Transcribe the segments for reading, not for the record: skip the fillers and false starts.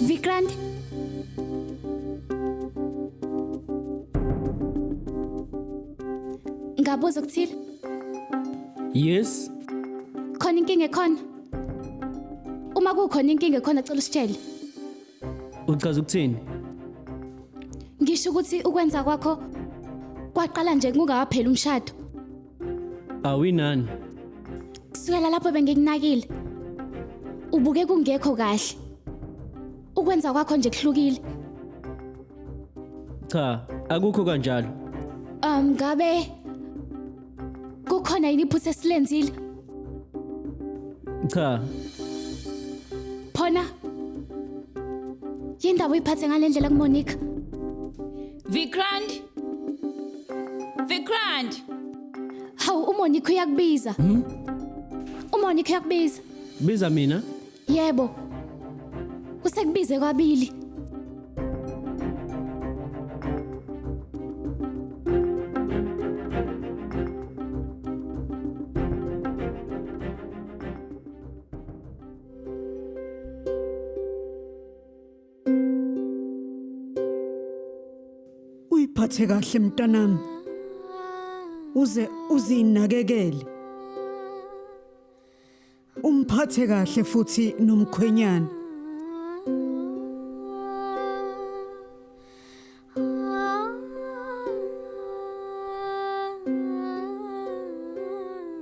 Vikrant. Ngabuza okuthile? Yes. Khona inkinga ekhona? Uma kukhona inkinga ekhona cela usitshele. Uchaza ukuthini? Ngisho ukuthi ukwenza kwakho kwaqala nje kungakapheli umshado. Awinani. Kusukela lapho bengikunakile. Ubuke kungekho kahle. Ukwenza kwakho nje kuhlukile. Cha, akukho kanjalo. Ngabe kukhona yini iphutha esilenzile? Cha. Phona. Yindaba uyiphathe ngalendlela kuMonica? Vikrant. Vikrant. Hawu uMonica uyakubiza. Hmm? uMonica uyakubiza. Biza mina? Yebo. Usekubize kwabili. Uyiphathe kahle mntanami. Uze uzinakekele. Umphathe kahle futhi nomkhwenyana.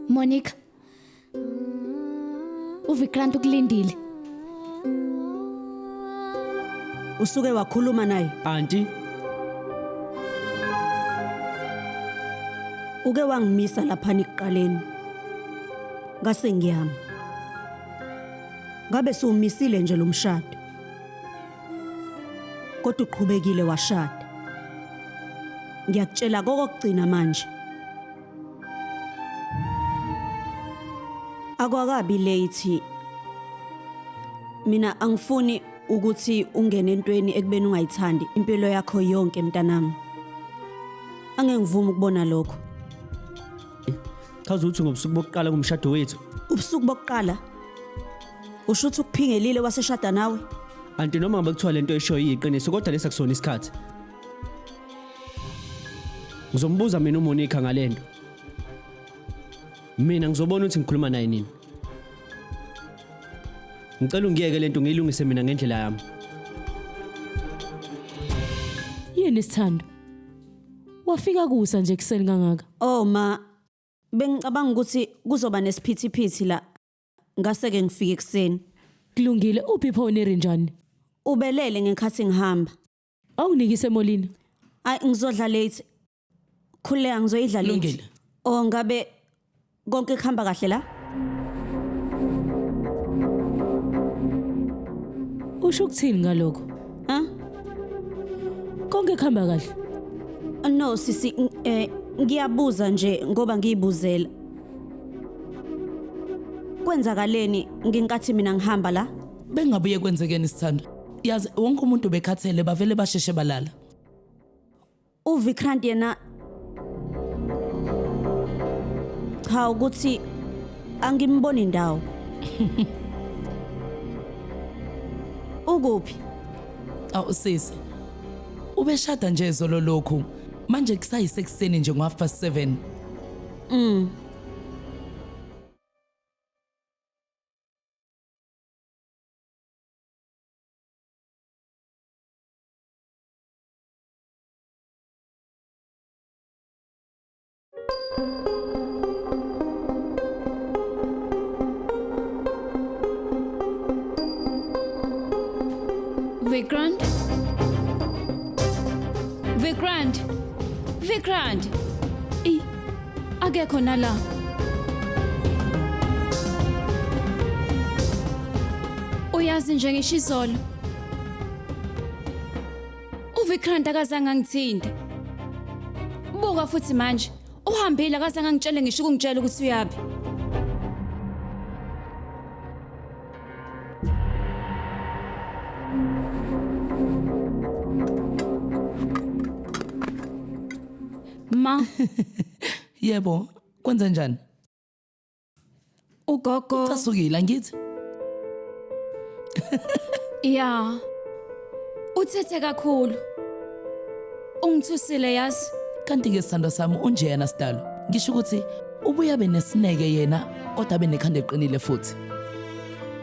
Monica. uVikrant ukulindile. Usuke wakhuluma naye? Anti, Uke wangimisa lapha nikuqaleni. Ngase ngiyama. Ngabe siwumisile nje lo mshado. Kodwa uqhubekile washada. Ngiyakutshela kokugcina manje. Akwakabi late. Mina angifuni ukuthi ungene entweni ekubeni ungayithandi impilo yakho yonke mntanami. Angeke ngivume ukubona lokho. Chaza ukuthi ngobusuku bokuqala komshado wethu. Ubusuku bokuqala? Usho ukuthi ukuphingelile waseshada nawe? Anti noma ngabe kuthiwa lento eshoyo iyiqiniso kodwa lesi akusona isikhathi. Ngizombuza mina uMonica ngalento. Mina ngizobona ukuthi ngikhuluma naye nini. Ngicela ungiyeke lento ngiyilungise mina ngendlela yami. Yini sithando? Wafika kusa nje kuseni kangaka. Oh ma, bengicabanga ukuthi kuzoba nesiphithiphithi la. Ngase ke ngifike ekuseni. Kulungile, uphi pho njani? Ubelele ngenkathi ngihamba. Awunike emolini. Ay ngizodla late. Khuleka ngizoyidla late. Kulungile. Oh ngabe konke kuhamba kahle la? Usho ukuthini ngalokho? Ha? Konke kuhamba kahle. No sisi ngiyabuza nje ngoba ngiyibuzela. Kwenzakaleni ngenkathi mina ngihamba la? Bengabuye kwenzekeni sithando. Yazi wonke umuntu bekhathele bavele basheshe balala. uVikrant yena cha ukuthi angimboni indawo. Ukuphi? Awu sisi. Ubeshada nje izolo lokhu. Manje kusayisekuseni nje ngo 7:30. Vikrant? Vikrant? Vikrant? Ey, akekho nala. Uyazi nje ngisho izolo. uVikrant akazange angithinte. Buka futhi manje, uhambile akazange angitshele ngisho ukungitshela ukuthi uyaphi. Ma, Yebo, kwenze njani? Ugogo Ucasukile angithi? Ya. Uthethe kakhulu. Ungithusile yazi. Kanti-ke sithandwa sami unje yena sidalo. Ngisho ukuthi ubuye abe nesineke yena kodwa abe nekhanda eliqinile futhi.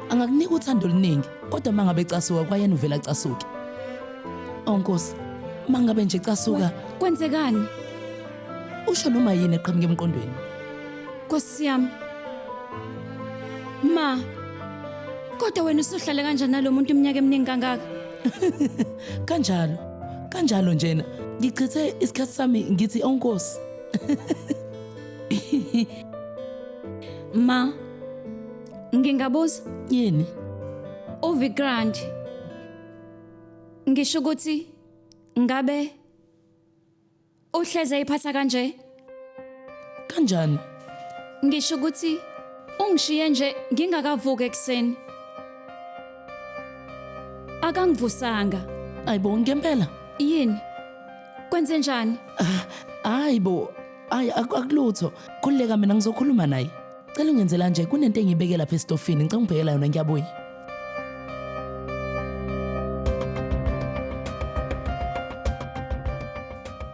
Angakunika uthando oluningi kodwa uma ngabe ecasuka kwayena uvele acasuke. Oh Nkosi, uma ngabe nje ecasuka Kwenzekani? usho noma yini eqhamuka emqondweni. Nkosi yami. Ma. Kodwa wena usuhlale kanjani nalomuntu iminyaka eminingi kangaka? Kanjalo. Kanjalo njena. Ngichithe isikhathi sami ngithi oh Nkosi. Ma. Ngingabuza Yini? uVikrant. Ngisho ukuthi ngabe uhleze iphatha kanje? Kanjani? Ngisho ukuthi ungishiye nje ngingakavuki ekuseni. Akangivusanga. Ayibo ngempela. Yini? Kwenze njani? Hayibo, hayi akulutho. Khululeka mina ngizokhuluma naye. Cela ungenzela nje kunento engiyibeke lapha esitofini, ngicela ungibhekela yona ngiyabuya.